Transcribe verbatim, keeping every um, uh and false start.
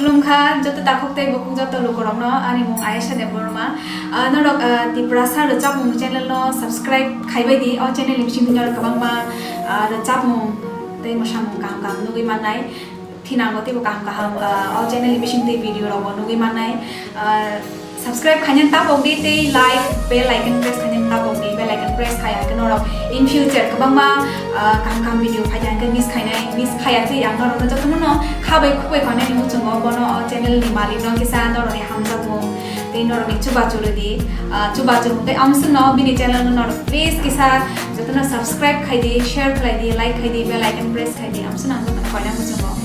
Khulumkha joto takhuk tei bukhuk joto lukurokno, ani mung Ayesha Debbarma. Ah, norok, ah, Tiprasa rwchapmung channel no subscribe khaibai di. O channel ni bisingtwi norok kwbangma, ah, rwchapmung tei mwsamung kaham kaham nugwi mannai. Thinango teibo kaham kaham, ah, o channel ni bisingtwi video rokbo nugwi mannai. Ah, subscribe khainani tapok di tei like, bell icon press khainani tapok di, bell icon press khai hwnkhe norok in future kwbangma, ah, kaham kaham video phai hwnkhe miss khainai, miss khaiya twi ang norokno jotono no khabai khukbai khainani muchungo bono o channel ni malik no kisa norokni hamjakmung tei norokni chubachu rwdi, ah, chubachu tei amswkno bini channel no norok please kisa jotono subscribe khai di, share khlai di, like khai di, bell icon press khai di, amswkno ang jotono koina muchungo.